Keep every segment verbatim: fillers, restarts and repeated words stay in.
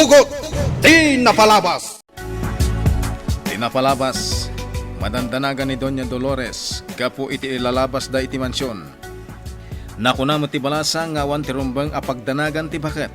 Tugot ti napalabas. Ti napalabas, madandanagan ni Doña Dolores gapu iti ilalabasda iti mansion. Nakuna met ti balasang nga awan ti rumbeng a pagdanagan ti baket.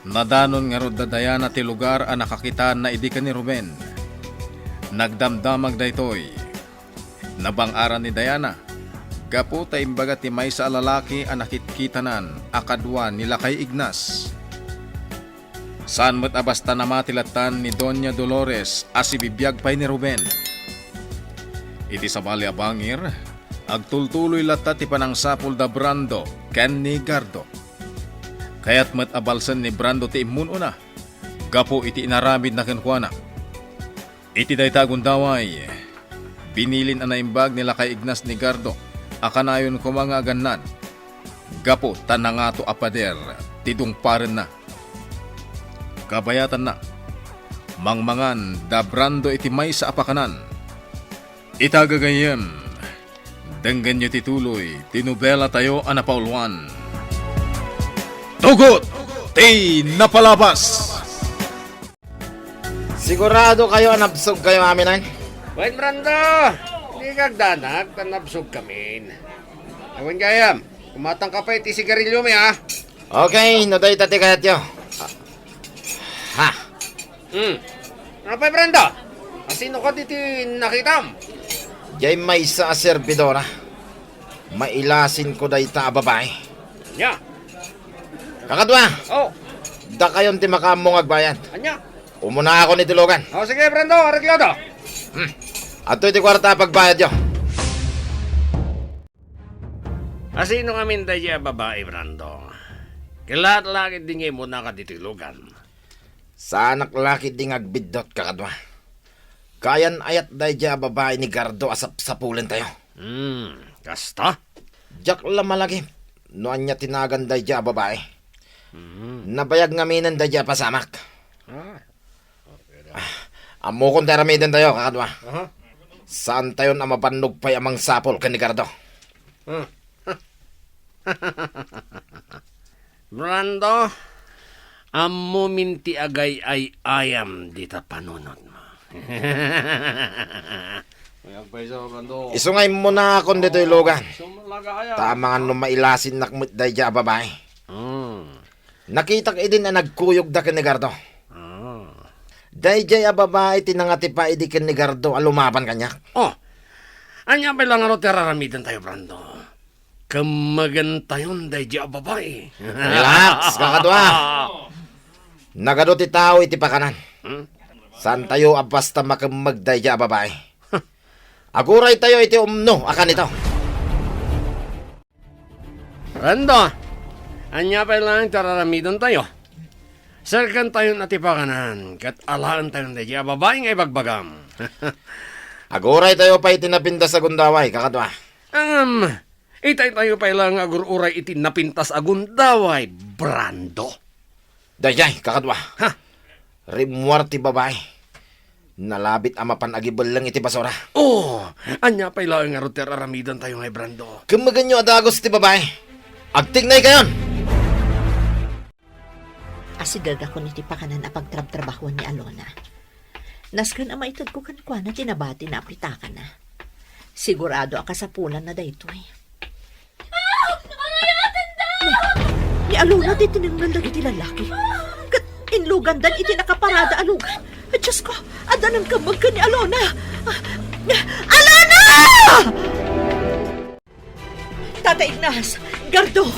Nadanon ngarud da Diana ti lugar a nakakitaanna idi ken ni Ruben. Nagdamdamag daytoy. Nabang-aran ni Diana gapu ta imbaga ti maysa a lalaki a nakitkitanan a kadua ni Lakay Ignas. Saan met a basta namati lattan ni Doña Dolores a sibibiag pay ni Ruben. Iti sabali a bangir, agtultuloy latta ti panangsapul da Brando ken ni Gardo. Kayat met a balsen ni Brando ti immun-una gapu iti inaramidna kenkuana. Iti dayta a gundaway, binilin a naimbag ni Lakay Ignas ni Gardo a kanayon koma nga agannad gapu ta nangato a pader ti dungparenna. Kabayatanna, mangmangan da Brando iti maysa a pakanan. Ita gagayyem, denggenyo ti tuloy ti nobelatayo a napauluan. Tugot ti napalabas! Sigurado kayo a nabsog kayo amin, ay? Wen, Brando! Di kagdanag, ta nabsog kamin. Awan gayam, kumatang ka pa iti sigarilyo mi, ha? Okay, no dayta ti kayatyo. Ha? Hmm. Ano pay, Brando? Asino ka diti nakitam? Jay maysa a servidora. Mailasinko dayta a babai. Anya? Kakadua! Oh. Dakayon ti makaammo nga agbayad. Anya? Umuna ako ni Tulugan. Oh, sige, Brando, areglado. Hmm. Adtoy ti kuarta a pagbayadyo. Asino ngamin daydi a babai, Brando? Kalaat lakit di nga imuna ka di Tulugan. Saanak lakit di nga agbiddut, kakadua. Kayan ayat daydi a babai ni Gardo a sapsapulentayo. Hmm, kasta? Diak la malagip no ania ti nagan daydi a babai. Hmm. Nabayag ngaminen daydi a pasamak. Ah. Ah, ammokon ti aramidentayo, kakadua. Aha. Saantayon a mabannog pay a mangsapul ken ni Gardo. Ah. Brando, ammomin ti agay-ay-ayam dita panunotmo. Ay, agpayso, Brando. Isu nga immunakon ditoy lugan. Sumalaga aya. Ta amangan no mailasinnak met daydi a babai. Hmm. Nakitak idin a nagkuyogda ken ni Gardo. Ah. Daydiay a babai ti nangatipa idi ken ni Gardo a lumaban kaniak. Oh, ania pay la ngarud ti ar-aramidentayo, Brando? Kemmegentayon daydiay a babai. Relax, kakadua. Nagadu ti tao iti pakanan. Hmm? Saantayo a basta makemmeg daydiay a babai. Aguraytayo iti umno a kanito. Brando, ania pay laeng ti ar-aramidentayo? Serkentayon a ti pakanan, ket alaentayon daydiay a babai nga ibagbagam. Aguraytayo pay iti napintas a gundaway, kakadua. Ngem, itaytayo pay laeng nga agur-uray iti napintas a gundaway, Brando. Daydiay, kakadua. Ha? Rimmuar ti babai. Nalabit a mapan agibelleng iti basura. Oh, ania pay laeng ngarud ti ar-aramidentayo ngay, Brando? Kemmegenyo a dagus ti babai. Agtignaykayon! Asidegakon iti pakanan a pagtrabtrabahuan ni Alona. Nasken a maitedko kenkuana ti nabatina a pitakana. Sigurado a kasapulanna daytoy. Ah! Ni, ni Alona ti tinengneng dagiti lalaki. Ket inlugandan iti nakaparada a lugan. Diosko, adda nangkemmeg ken ni Alona. Alona! Tata Ignas, Gardo!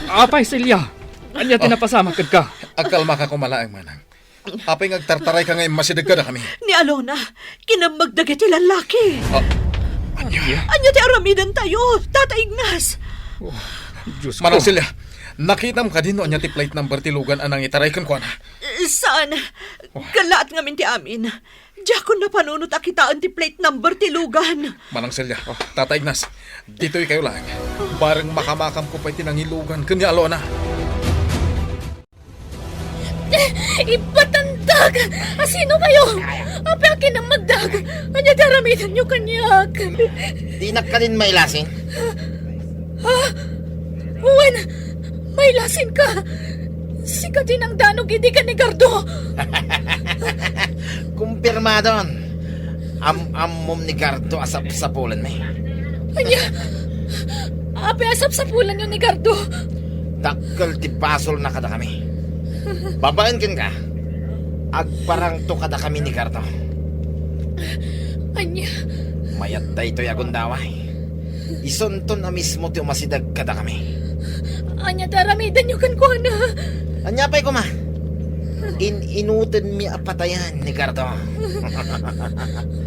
Apay, Celia! Ania ti napasamak kenka? Agkalmaka koma laeng, manang. Apay nga agtartarayka nga immasideg kadakami? Ni Alona, kinemmeg dagiti lalaki. Ah, ania? Ania ti aramidentayo, Tata Ignas? Oh, Diosko. Manang Celia, nakitam kadi no ania ti plate number ti lugan a nangitaray kenkuana? Eh, saan. Oh. Gallaat ngamin ti amin. Diakon napanunot a kitaen ti plate number ti lugan. Manang Celia, oh, Tata Ignas, ditoykayo laeng. Bareng makamakamko pay ti nangilugan ken ni Alona. Ipatandag! Asino kayo? Apay a kinemmegdak? Ania ti aramidenyo kaniak? Dinak kadin mailasin? Ha? Wen, mailasinka! Sika ti nangdanog idi ken ni Gardo. Kumpirmadon. Am-ammom ni Gardo a sapsapulenmi. Ania? Apay a sapsapulenyo ni Gardo? Dakkel ti basolna kadakami. Babaen kenka, agparangto kadakami ni Gardo. Ania? Mayat daytoy a gundaway. Isunton a mismo ti umasideg kadakami. Ania ti aramidenyo kenkuana? Ania pay koma? In-inutenmi a patayen ni Gardo.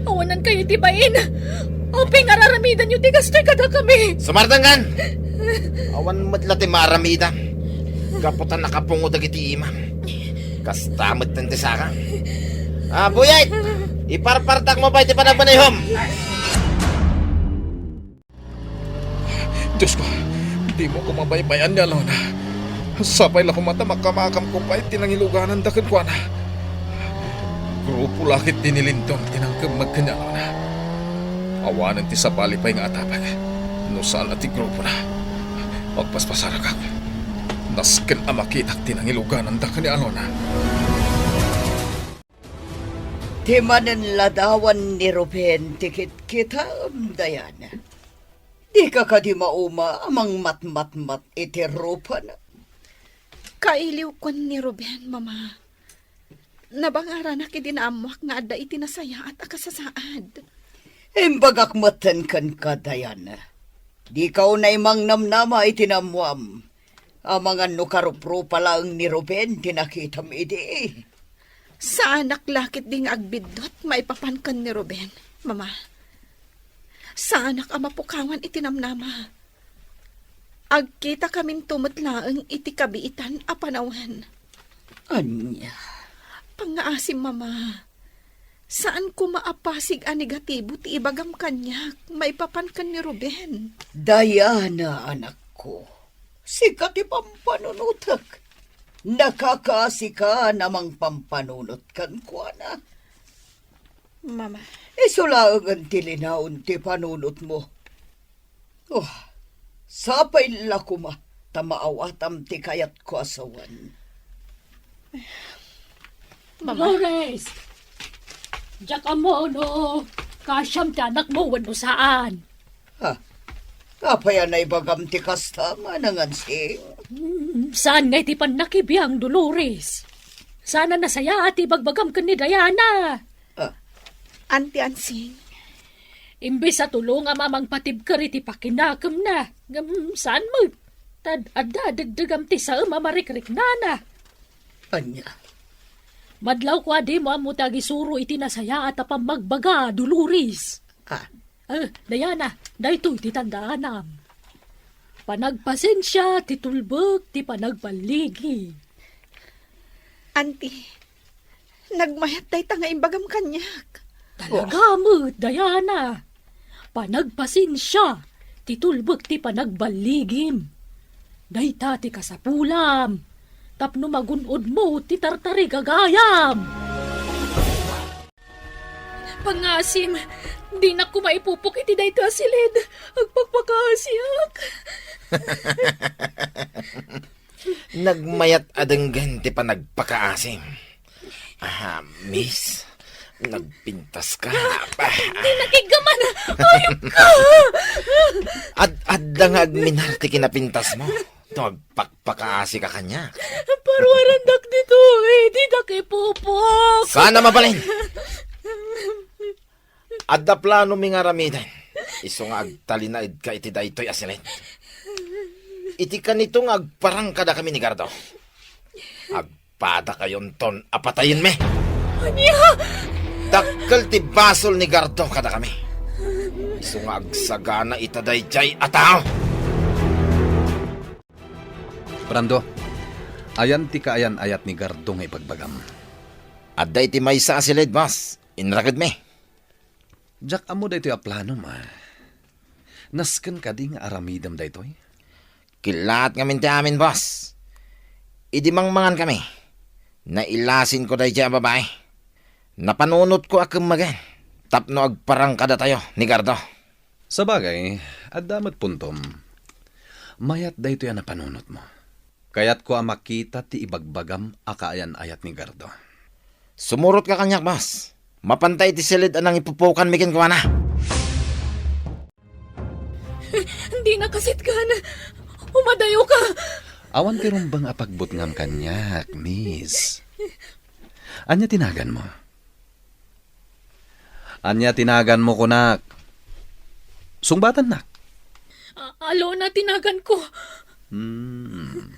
Awanankayo iti bain. Apay nga araramidenyo ti kastoy kadakami? Sumardengkan! Awan met la ti maaramidam. Gapu ta nakapungo dagiti imam. Kasta met ti saka. Ah, buyet! Iparpartakmo pay ti panagmanehom! Diosko, dimo koma baybay-an ni Alona. Sapay la koma ta makamakamko pay ti nangilugananda kenkuana. Grupo la ket ti nilintun ti nangkemmeg ken ni Alona. Awanen ti sabali pay nga atapek. No saan a ti grupona, agpaspasarakak. Nasken a makitak ti nangilugananda ken ni Alona. Ti manen ladawan ni Ruben ti kitkitaem, Diana. Dika kadi mauma a mangmatmatmat iti rupana? Kailiwkon ni Ruben, Mama. Nabangaranak idi naammoak nga adda iti nasayaat a kasasaad. Imbagak metten kenka, Diana. Dika unay mangnamnama iti naammoam. Amangan no karuprupa laeng ni Ruben ti nakitam idi. Saanak la ketdi nga agbiddut maipapan ken ni Ruben, Mama. Saanak a mapukawan iti namnama. Agkitakaminto met laeng iti kabiitan a panawen. Ania? Pangngaasim, Mama. Saan koma a pasig a negatibo ti ibagam kaniak maipapan ken ni Ruben. Diana, anakko, sika ti pampanunotek. Nakakaasika a mangpampanunot kenkuana. Mama. Isu laengen ti linaon ti panunotmo. Oh, sapay la koma ta maawatam ti kayatko a sawen. Mama. Dolores! Diak ammo no kasiam ti anakmo wenno saan. Ha? Apay a naibagam ti kasta, Manang Ansing? Hmm, saan nga iti pannakibiang, Dolores? Saan a nasayaat ti ibagbagam ken ni Diana? Ah. Anti Ansing. Imbes a tulongam a mangpatibker iti pakinakemna, ngem saan met. Tad adda degdegam ti saem a marikriknana. Ania? Madlaw kua dimo ammo ti agisuro iti nasayaat a pammagbaga, Dolores. Ah. Eh, Diana, daytoy ti tandaanam. Panagpasensia ti tulbek ti panagballigi. Anti, nagmayat dayta nga imbagam kaniak. Talaga met, Diana. Panagpasensia ti tulbek ti panagballigim. Dayta ti kasapulam tapno magun-odmo ti tartarigagayam. Pangngaasim, dinak koma ipupok iti daytoy a silid. Agpakpakaasiak. Nagmayat a denggen ti panagpakaasim. Ah, miss, nagpintaska. Di nakiggaman! Ayop ka! Ad-, adda nga agminar ti kinapintasmo. Ito, agpakpakaasika kaniak. Paruarandak ditoy, didak ipupok. Sana mabalin! Adda planomi nga aramiden. Isu nga agtalinaedka iti daytoy a silid. Iti kanito nga agparang kadakami ni Gardo, agpadakayonton a patayenmi. Ania? Dakkel ti basol ni Gardo kadakami. Isu nga agsagana ita daydiay a tao. Brando, ayan ti kaayan-ayat ni Gardo nga ibagbagam. Adda iti maysa a silid, boss. Inrakedmi. Diak ammo daytoy a planom, a. Nasken kadi nga aramidem daytoy? Kellaat ngamin ti amin, boss. Idi mangmangan kami, nailasinko daydiay a babai. Napanunotko a kemmagen tapno agparang kadatayo ni Gardo. Sabagay, adda met puntom. Mayat daytoy a napanunotmo. Kayatko a makita ti ibagbagam a kaayan-ayat ni Gardo. Sumurotka kaniak, boss. Mapanta iti siled a nangipupukanmi kenkuana. Dina kasitgan. Umadayoka. Awan ti rumbeng a pagbutngam kaniak, miss. Ania ti naganmo? Ania ti naganmo, kunak? Sungbatannak. A-, Alona ti naganko. Hmm.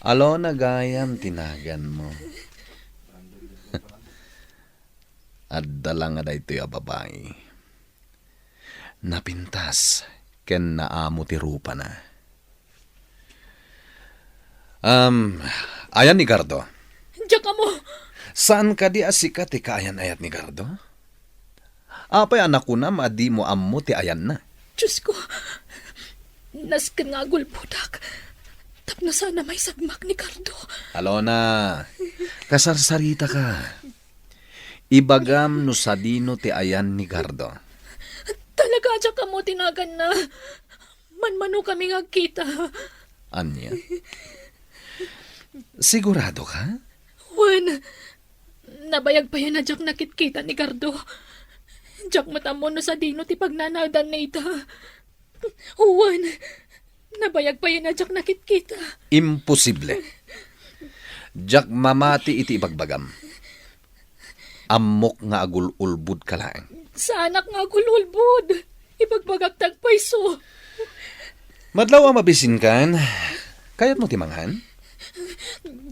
Alona gayam ti naganmo. Adda la nga daytoy a babai. Napintas ken naamo ti rupana. Um, ayan ni Gardo. Diak ammo. Saan kadi a sika ti kaayan-ayat ni Gardo? Apay a nakunam a dimo ammo ti ayanna? Diosko, nasken nga agulbodak. Tapno saan a maisagmak ni Gardo. Alona, kasarsaritaka. Ibagam no sadino ti ayan ni Gardo. Talaga, diak ammo ti naganna. Manmanokami nga agkita. Ania? Sigurado ka? Wen, nabayag payen a diak nakitkita ni Gardo. Diak met ammo no sadino ti pagnanaedanna ita. Wen, nabayag payen a diak nakitkita. Imposible. Diak mamati iti ibagbagam. Ammok nga agul-ulbodka laeng. Saanak nga agul-ulbod. Ibagbagak ti agpayso. Madlaw a mabisinkan, kayatmo ti mangan?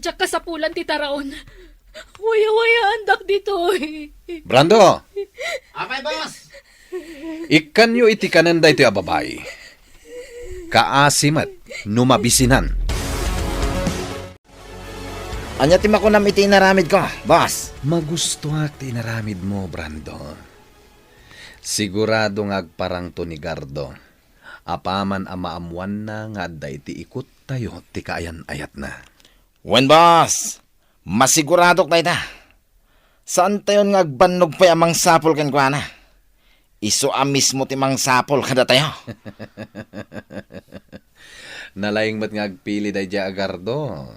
Diak kasapulan ti taraon. Wayawayaandak ditoy. Brando! Apay, boss? Ikkanyo iti kanen daytoy a babai. Kaasi met no mabisinan. Ania ti makunam iti inaramidko, boss? Magustuak ti inaramidmo, Brando. Sigurado nga agparangto ni Gardo, apaman a maammoanna nga adda iti ikuttayo ti kaayan-ayatna. Wen, boss. Masiguradok dayta. Saantayon nga agbannog pay a mangsapul kenkuana. Isu a mismo ti mangsapul kadatayo. Nalaing met nga agpili daydiay a Gardo.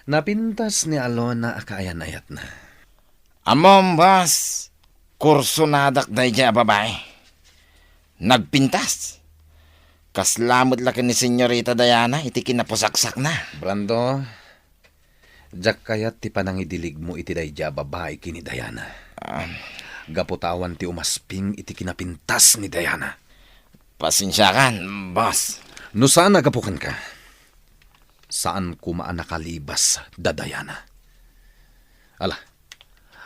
Napintas ni Alona a kaayan-ayatna. Ammom, boss, kursonadak daydiay a babai. Nagpintas. Kasla met la ken ni Senyorita Diana iti kinapusaksakna. Brando, diak kayat ti panangidiligmo iti daydiay a babai ken ni Diana. Ah. Gapu ta awan ti umasping iti kinapintas ni Diana. Pasensiakan, boss. No saan a gapu kenka, saan koma a nakalibas da Diana. Ala,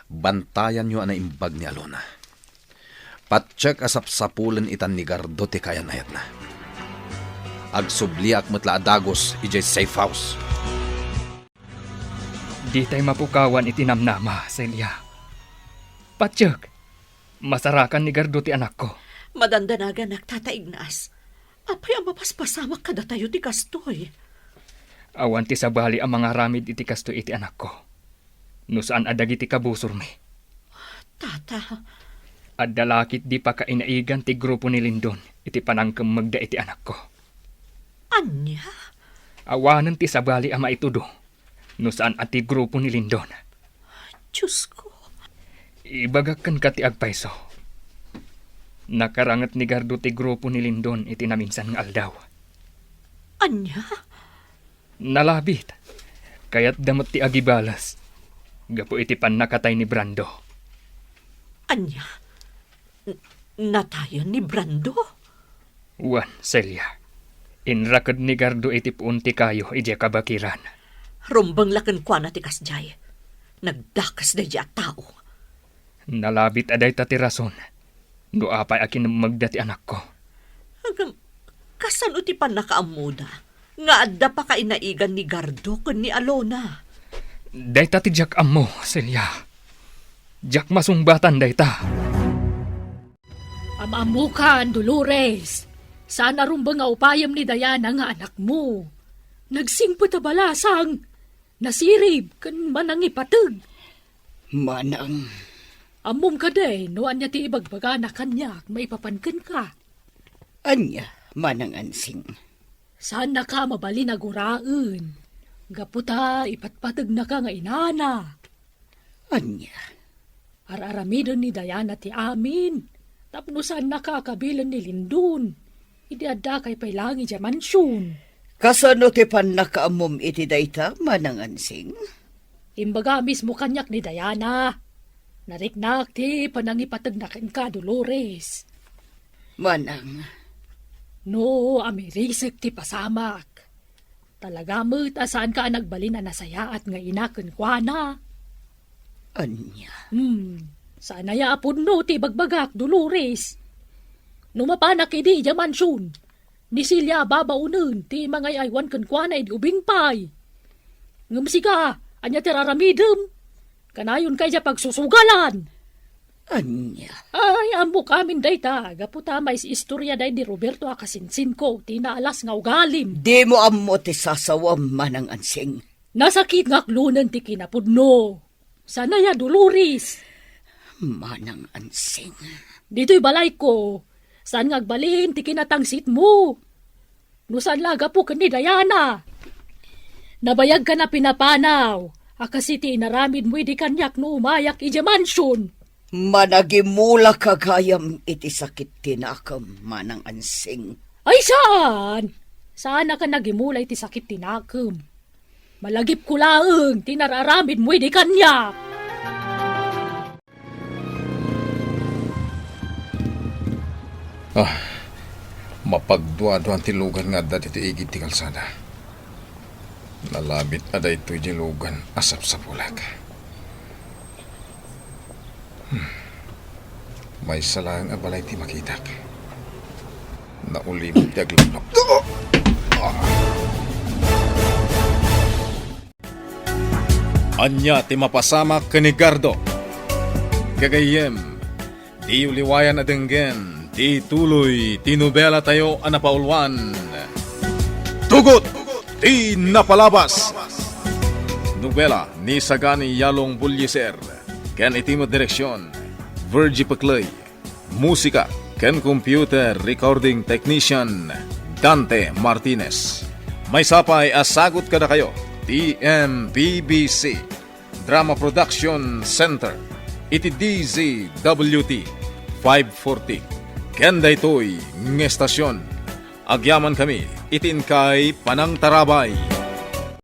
bantayanyo a naimbag ni Alona. Patiek a sapsapulen itan ni Gardo ti kaayan-ayatna. Agsubliak met la a dagus idiay safe house. Ditay mapukawan iti namnama, Celia. Patiek, masarakan ni Gardo ti anakko. Madandanaganak, Tata Ignas. Apay a mapaspasamak kadatayo ti kastoy? Awan ti sabali a mangaramid iti kastoy iti anakko, no saan a dagiti kabusormi. Tata. Adda la ketdi pakainaigan ti grupo ni Lindon iti panangkemmegda iti anakko. Ania? Awanen ti sabali a maitudo no saan a ti grupo ni Lindon. Diosko. Ibagak kenka ti agpayso. Nakaranget ni Gardo ti grupo ni Lindon iti naminsan nga aldaw. Ania? Nalabit. Kayatda met ti agibales gapu iti pannakatay ni Brando. Ania? N-, natayen ni Brando? Wen, Celia. Inraked ni Gardo iti puon ti kayo idiay kabakiran. Rumbeng la kenkuana ti kasdiay. Nagdakes daydiay a tao. Nalabit a dayta ti rason no apay a kinemmegda ti anakko. Ngem, kasano ti pannakaammoda nga adda pakainaigan ni Gardo ken ni Alona? Dayta ti diak ammo, Celia. Diak masungbatan dayta. Am-ammokan, Dolores. Saan a rumbeng nga upayem ni Diana nga anakmo. Nagsingpet a balasang, nasirib, ken manangipateg. Manang. Ammom kadi no ania ti ibagbagana kaniak maipapan kenka? Ania, Manang Ansing? Saannaka mabalin a guraen, gapu ta ipatpategnaka nga inana. Ania? Ar-aramiden ni Diana ti amin, tapno saannaka a kabilen ni Lindon, idi adda kay pay laeng idiay mansion. Kasano ti pannakaammom iti dayta, Manang Ansing? Imbaga mismo kaniak ni Diana. Nariknak ti panangipategna kenka, Dolores. Manang. No amirisek ti pasamak, talaga met a saanka a nagbalin a nasayaat nga ina kenkuana. Ania? Hmm, saan aya a pudno ti ibagbagak, Dolores? No mapanak idi idiay mansion, ni Celia a babaonen ti mangay-aywan kenkuana idi ubing pay. Ngem sika, ania ti raramidem? Kanayonka idiay pagsusugalan. Ania? Ay, ammok amin dayta, gapu ta mais-istorya daydi Roberto a kasinsinko ti naalas nga ugalim. Dimo ammo ti sasawam, Manang Ansing. Nasakit nga aklonen ti kinapudno. Saan aya, Dolores? Manang Ansing. Ditoy balayko, saan nga agbalin ti kinatangsitmo? No saan la a gapu ken ni Diana. Nabayagkan a pinapanaw a kasi ti inaramidmo idi kaniak no umayak idiay mansion. Managimulaka gayam iti sakit ti nakem, Manang Ansing. Ay, saan? Saanaka nagimula iti sakit ti nakem. Malagipko laeng ti nararamidmo idi kaniak. Ah, mapagduaduan ti lugan nga adda ditoy igid ti kalsada. Nalabit a daytoy diay lugan a sapsapulak. Hmm. Maysa laeng a balay ti makitak. Naulimok ti agluklok. Ania ti mapasamak ken ni Gardo? Gagayyem, diyo liwayan a denggen ti tuloy ti nobelatayo a napauluan, Tugot ti Napalabas. Nobela ni Sagani Yalong Bullieser ken iti met direksion, Virgie Pecley. Musika ken computer recording technician, Dante Martinez. Maysa pay a sagut kadakayo ti M P B C Drama Production Center iti D Z W T five forty. Ken daytoy nga estasion, agyamankami iti inkay panangtarabay.